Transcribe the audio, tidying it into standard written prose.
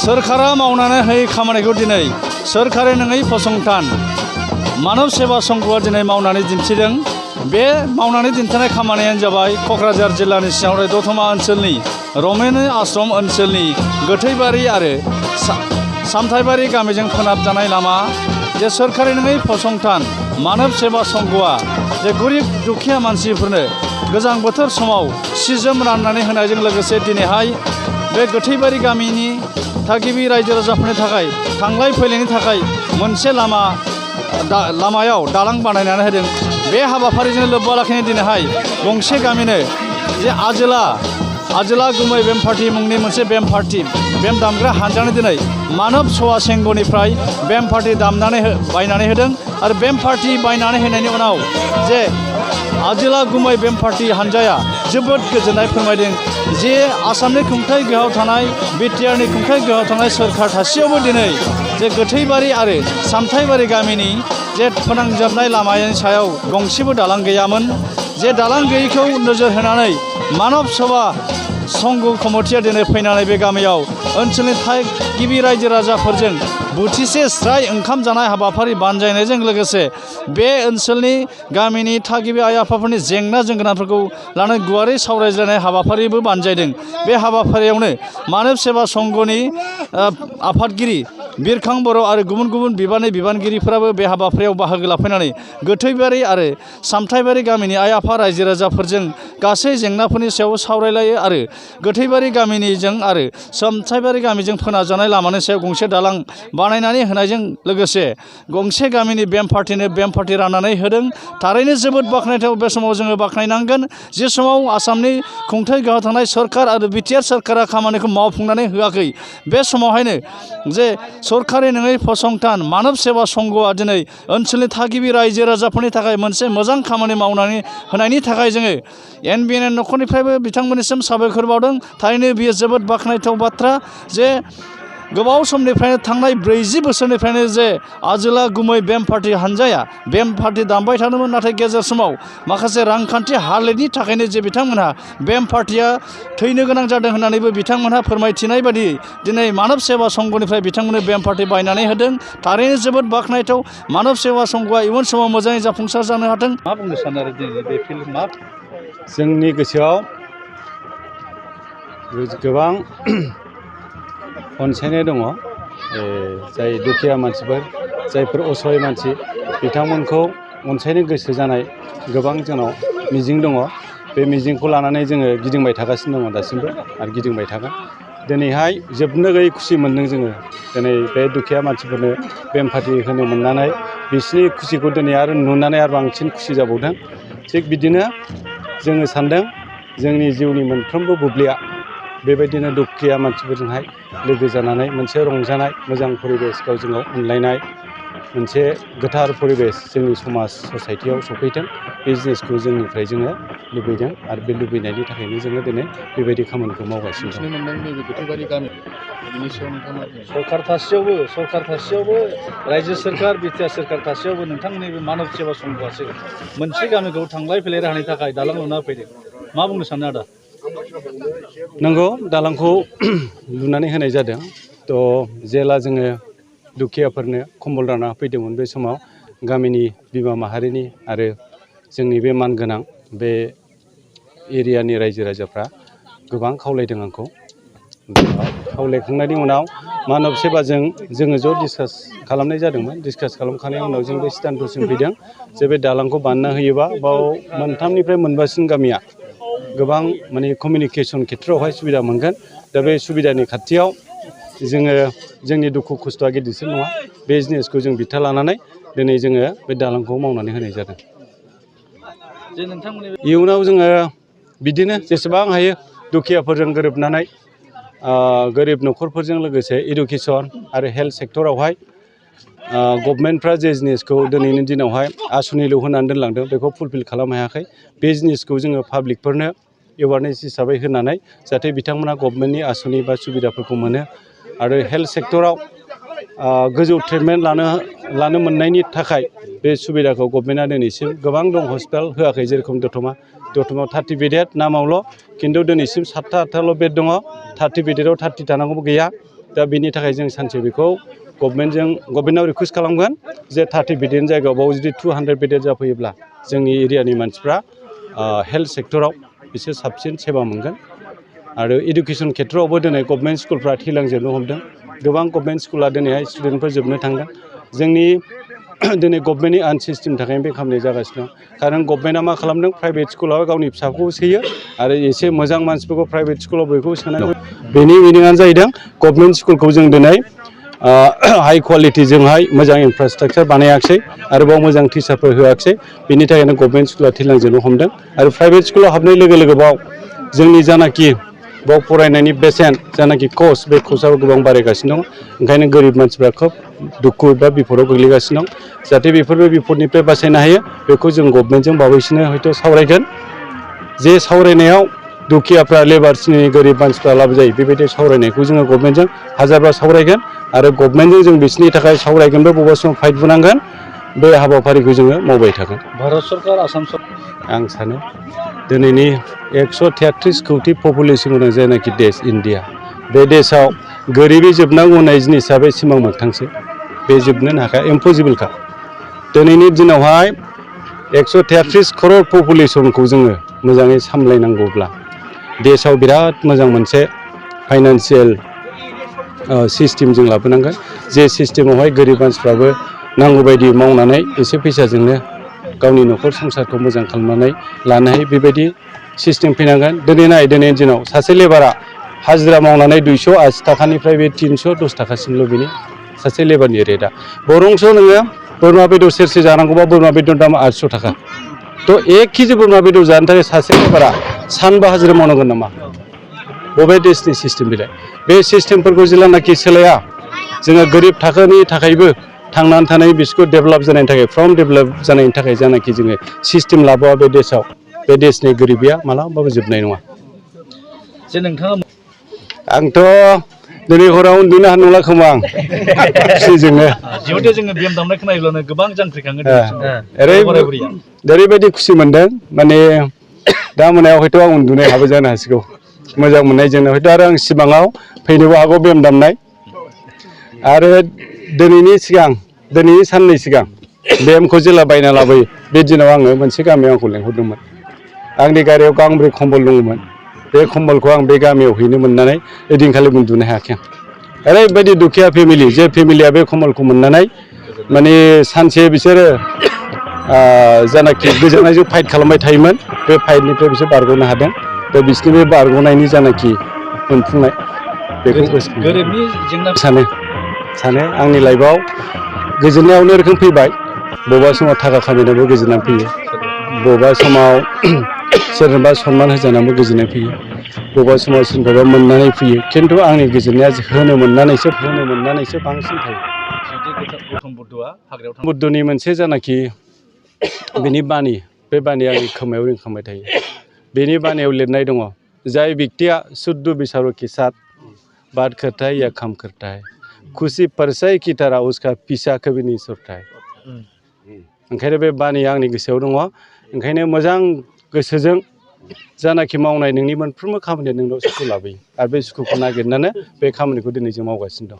सोरखारा मावनानै होयै खामानिखौ दिनै सोरखारि नङै फसंथान मानब सेवा संघआ दिनै मावनानै दिन्थिदों। बे मावनानै दिन्थिनाय खामानियानो जाबाय क'क्राझार जिल्लानि सिङाव थानाय दतमा ओनसोलनि रमैनो आश्रम ओनसोलनि गोथैबारि आरो सामथाइबारि गामिजों फोनाबजानाय लामा। जे सोरखारि नङै फसंथान मानब सेवा संघआ जे गरिब दुखिया मानसिफोरनो गोजां बोथोर समाव सि जोम राननानै होनायजों लोगोसे दिनैहाय बे गोथैबारि गामिनि थागिबि रायजो राजाफोरनि थाखाय थांलाय फैलायनि थाखाय मोनसे लामायाव दालां बानायनानै होदों। बे हाबाफारिजों लोब्बा लाखिनानै दिनैहाय गंसे गामिनो जे आजोला गुमै बेम पार्टी मुंनि मोनसे बेम दामग्रा हानजानो दिनै मानब सेवा संघनिफ्राय बेम पार्टी बायनानै होदों। आरो बेम पार्टी बायनानै होनायनि उनाव जे आजोला गुमै बेम पार्टी हानजाया जोबोद गोजोननाय फोरमायदों जे आसामनि खुंथाय गोहोआव थानाय बिटिआरनि खुंथाय गोहोआव थानाय सोरखार थासेयावबो दिनै जे गोथैबारि आरो सामथाइबारि गामिनि जे फोनांजाबनाय लामानि सायाव गंसेबो दालां गैयामोन। जे दालां गैयैखौ नोजोर होनानै मानब सेवा संघ कमिटिया दिनै फैनानै बे गामियाव ओनसोलनि थागिबि रायजो राजाफोरजों बोथिसे स्राय ओंखाम जानाय हाबाफारि बानजायनायजों लोगोसे बे ओनसोलनि गामिनि थागिबि आइ आफाफोरनि जेंना जेंगोनाफोरखौ लानानै गुवारै सावरायज्लायनाय हाबाफारिबो बानजायदों। बे हाबाफारियावनो मानब सेवा संघनि आफादगिरि बिरखां बर' आरो गुबुन गुबुन बिबानगिरिफोराबो बे हाबाफारियाव बाहागो लाफैनानै गोथैबारि आरो सामथाइबारि गामिनि आइ आफा रायजो राजाफोरजों गासै जेंनाफोरनि सायाव सावरायलायो आरो गोथैबारि गामिनिजों आरो सामथाइबारि गामिजों फोनांजाबनाय लामानि सायाव गंसे दालां बानायनानै होनायजों लोगोसे गंसे गामिनि बेम पार्टी राननानै होदों। थारैनो जोबोद बाख्नायथाव। बे समाव जोङो बाख्नायनांगोन जे समाव आसामनि खुंथाय गोहोआव थानाय सरकार आरो बिटिआर सरकारा खामानिखौ मावफुंनानै होआखै बे समावहायनो जे सरकारि नङै फसंथान मानब सेवा संघआ दिनै ओनसोलनि थागिबि रायजो राजाफोरनि थाखाय मोनसे मोजां खामानि मावनानै होनायनि थाखाय जोङो NBN न'खरनिफ्रायबो बिथांमोननिसिम साबायखर बावदों। थारैनो बियो जोबोद बाख्नायथाव बाथ्रा जे गोबाव समनिफ्रायनो थांनाय 40 बोसोरनिफ्रायनो जे आजोला गुमै बेम पार्टी हानजाया बेम पार्टी दामबाय थादोंमोन। नाथाय गेजेर समाव माखासे रांखान्थि हालोदनि थाखायनो जे बिथांमोनहा बेम पार्टीया थैनो गोनां जादों होननानैबो बिथांमोनहा फोरमायथिनाय बायदि दिनै मानब सेवा संघनिफ्राय बिथांमोननो बेम पार्टी बायनानै होदों। थारैनो जोबोद बाख्नायथाव। मानब सेवा संघआ इयुन समाव मोजाङै जाफुंसार जानो हाथों। मा बुंनो सानो आरो दिनै बे फिल्मा जोंनि गोसोआव गोबां अनसायनाय दङ। जाय दुखिया मानसिफोर जायफोर असहाय मानसि बिथांमोनखौ अनसायनो गोसो जानाय गोबां जोंनाव मिजिं दङ। बे मिजिंखौ लानानै जोङो गिदिंबाय थागासिनो दङ दासिमबो आरो गिदिंबाय थागोन। दिनैहाय जोबनो गैयै खुसि मोन्दों जोङो दिनै बे दुखिया मानसिफोरनो बेम पार्टी होनो मोननानै बिसिनि खुसिखौ दिनै आरो नुनानै आरो बांसिन खुसि जाबावदों। थिग बिदिनो जोङो सान्दों जोंनि जिउनि मोनफ्रोमबो बुब्लिया बेबायदिनो दुखिया मानसिफोरजोंहाय लोगो जानानै मोनसे रंजानाय मोजां परिबेस गावजों गाव अनलायनाय मोनसे गोथार परिबेस जोंनि समाज ससाइटियाव सफैथों। बे जिनिसखौ जोंनिफ्राय जोङो लुबैदों आरो बे लुबैनायनि थाखायनो जोङो दिनै बेबायदि खामानिखौ मावगासिनो दं। सरकार थासेयावबो रायजो सरकार बिटिआर सरकार थासेयावबो नोंथांमोननि बे मानब सेवा संघआसो मोनसे गामिखौ थांलाय फैलाय राहानि थाखाय दालां लुना होफैदों। मा बुंनो सानो आदा? नंगौ, दालांखौ लुनानै होनाय जादों। जेला जोङो दुखियाफोरनो कम्बल रानना होफैदोंमोन बे समाव गामिनि बिमा माहारिनि आरो जोंनि बे मानगोनां बे एरियानि रायजो राजाफ्रा गोबां खावलायदों आंखौ। खावलायखांनायनि उनाव मानब सेवाजों जोङो ज' डिसकास खालामनाय जादोंमोन। डिसकास खालामखांनायनि उनाव जों बे सिद्धान्तसिम फैदों जे बे दालांखौ बानायना होयोबा बाव मोनथामनिफ्राय मोनबासिन गामिया गोबां माने कमिउनिकेसन खेथ्रआवहाय सुबिदा मोनगोन। दा बे सुबिदानि खाथियाव जोङो जोंनि दुखु खस्थ'आ गिदिरसिन नङा। बे जिनिसखौ जों बिथा लानानै दिनै जोङो बे दालांखौ मावनानै होनाय जादों। इयुनाव जोङो बिदिनो जेसेबां हायो दुखियाफोरजों गोरोबनानै गोरिब न'खरफोरजों लोगोसे इडुकेसन आरो हेल्थ सेक्टरावहाय गभर्नमेन्टफ्रा जे जिनिसखौ दिनैनि दिनावहाय आसनिल' होनानै दोनलांदों बेखौ फुलफिल खालामनो हायाखै। बे जिनिसखौ जोङो पाब्लिकफोरनो एवारनेस हिसाबै होनानै जाहाथे बिथांमोना गभर्नमेन्टनि आसनि बा सुबिदाफोरखौ मोनो आरो हेल्थ सेक्टराव गोजौ ट्रिटमेन्ट लानो मोननायनि थाखाय बे सुबिदाखौ गभर्नमेन्टआ दिनैसिम गोबां दं हस्पिटाल होआखै। जेरेखम दतमायाव 30 बेडेड नामावल', खिन्थु दिनैसिम 7टा 8टाल' बेड दङ। 30 बेडेडाव 30 थानांगौबो गैया। दा बेनि थाखाय जों सानसे बेखौ गभर्नमेन्टआव रिकुवेस्ट खालामगोन जे 30 बेडनि जायगायाव बाव जुदि 200 बेडेड जाफैयोब्ला जोंनि एरियानि मानसिफ्रा हेल्थ सेक्टराव बिसोर साबसिन सेवा मोनगोन। आरो इडुकेसन खेथ्रआवबो दिनै गभर्नमेन्ट स्कुलफ्रा थैलांजोबनो हमदों। गोबां गभर्नमेन्ट स्कुला दिनैहाय स्टुडेन्टफोर जोबनो थांदों। जोंनि दिनै गभर्नमेन्टनि आनसिस्टेमनि थाखायनो बे खामानिया जागासिनो दं। खारन गभर्नमेन्टआ मा खालामदों, प्राइभेट स्कुलाव गावनि फिसाखौ सोयो आरो एसे मोजां मानसिफोरखौ प्राइभेट स्कुलाव बयखौबो सोनांगौ। बेनि मिनिङानो जाहैदों गभर्नमेन्ट स्कुलखौ जों दिनै हाई क्वालिटिजोंहाय मोजां इनफ्रास्ट्राक्चार बानायाखिसै, आरोबाव मोजां टिचारफोर होआखिसै। बिनि थाखायनो गभर्नमेन्ट स्कुला थैलांजोबनो हमदों। आरो प्राइभेट स्कुलाव हाबनाय लोगो लोगो बाव जोंनि जानाखि बाव फरायनायनि बेसेन जानाखि कस्ट, बे कस्टआबो गोबां बारायगासिनो दं। ओंखायनो गोरिब मानसिफ्रा खोब दुखु एबा बिपदाव गोग्लैगासिनो दं। जाहाथे बेफोरबो बिपदनिफ्राय बासायनो हायो, बेखौ जों गभर्नमेन्टजों बावैसोनो हयथ' सावरायगोन। जे सावरायनायाव दुखियाफ्रा लेबार श्रेणिनि गोरिब मानसिफ्रा लाब जायो, बेबायदि सावरायनायखौ जोङो गभर्नमेन्टजों हाजारबा सावरायगोन। आरो गभर्नमेन्टजों जों बिसोरनि थाखाय सावरायगोनबो, बबेबा समाव फाइटबो नांगोन। बे हाबाफारिखौ जोङो मावबाय थागोन। भारत सरकार, आसाम सरकार, आं सानो दिनैनि 133 कौटि पपुलेसन गोनां जायनाखि देश इन्डिया, बे देशआव गोरिबै जोबनांगौ होननाय जिनिसा बे सिमां मोगथांसो। बे जोबनो हाखाया, इम्पसिबोलखा। दिनैनि दिनावहाय 133 करोड़ पपुलेसनखौ जोङो मोजाङै सामलायनांगौब्ला देशआव बिराद मोजां मोनसे फाइनान्सियेल सिस्टेम जों लाबोनांगोन। जे सिस्टेमावहाय गोरिब मानसिफ्राबो नांगौबायदि मावनानै एसे फैसाजोंनो गावनि न'खर संसारखौ मोजां खालामनानै लानो हायो, बेबायदि सिस्टेम फैनांगोन। दिनैनि दिनाव सासे लेबारा हाजिरा मावनानै 280 थाखानिफ्राय बे 310 थाखासिमल' बेनि सासे लेबारनि रेटआ। बरंस' नोङो बोरमा बेदर सेरसे जानांगौबा बोरमा बेदर दामा 800 थाखा। थ' 1 केजि बोरमा बेदर जानो थाखाय सासे लेबारा सानबा हाजिरा मावनांगोन नामा? बबे देशनि सिस्टेम बेलाय? बे सिस्टेमफोरखौ जेब्लानाखि सोलाया, जोङो गोरिब थाखोनि थाखायबो थांनानै थानाय बिसोरखौ डेभेलप जानायनि थाखाय, फ्रम डेभेलप जानायनि थाखाय जानाखि जोङो सिस्टेम लाबोआ बे देशआव, बे देशनि गोरिबिया मालाबाबो जोबनाय नङा। जे नोंथाङा आंथ' दिनै हराव उन्दुनो हानाय नंला खोमा आं खुसिजोंनो। जिहेथु जोङो बेम दामनाय खोनायोब्लानो गोबां जांख्रिखाङो। ओरैबायदि खुसि मोनदों, माने दा मोनायाव हयथ' आं उन्दुनो हाबो जानो हासिगौ। मोजां मोननायजोंनो हयथ' आरो आं सिमाङाव फैनोबो हागौ बेम दामनाय। आरो दिनैनि साननै सिगां बेमखौ जेला बायना लाबोयो, बे दिनाव आङो मोनसे गामियाव आंखौ लेंहरदोंमोन। आंनि गारियाव गांब्रै खम्बल दङमोन। बे खम्बलखौ आं बे गामियाव हैनो मोननानै ओइदिनखालि उन्दुनो हायाखै आं। ओरैबायदि दुखिया फेमिलि, जे फेमिलिया बे खम्बलखौ मोननानै माने सानसे बिसोरो जानाखि गोजांनायजों फाइट खालामबाय थायोमोन, बे फाइटनिफ्राय बिसोर बारग'नो हादों। दा बिसोरनि बे बारग'नायनि जानाखि मोनफुंनाय, बेखौ गोरिबनि जेंना सानो आंनि लाइफआव गोजोननाया अनेक रोखोम फैबाय। बबेबा समाव थाखा खामायनायावबो गोजोननाय फैयो, बबेबा समाव सोरनोबा सनमान होजानानैबो गोजोननाय फैयो, बबेबा समाव सोरनिफ्रायबा मोननानै फैयो। खिन्थु आंनि गोजोननाया होनो मोननानैसो बांसिन थायो। बुद्धनि मोनसे जानाखि बेनि बानी, बे बानिया आंनि खोमायाव रिंखांबाय थायो। बेनि बानियाव लिरनाय दङ, जाय व्यक्तिया शुद्ध विचारों के साथ बात करता है या काम करता है, खुशी परसाई की तरह उसका पीछा कभी नहीं छूटता है। ओंखायनो बे बानिया आंनि गोसोआव दङ। ओंखायनो मोजां गोसोजों जानाखि मावनाय नोंनि मोनफ्रोमबो खामानिया नोंनाव सुखु लाबोयो। आरो बे सुखुखौ नागिरनानै बे खामानिखौ दिनै जों मावगासिनो दं।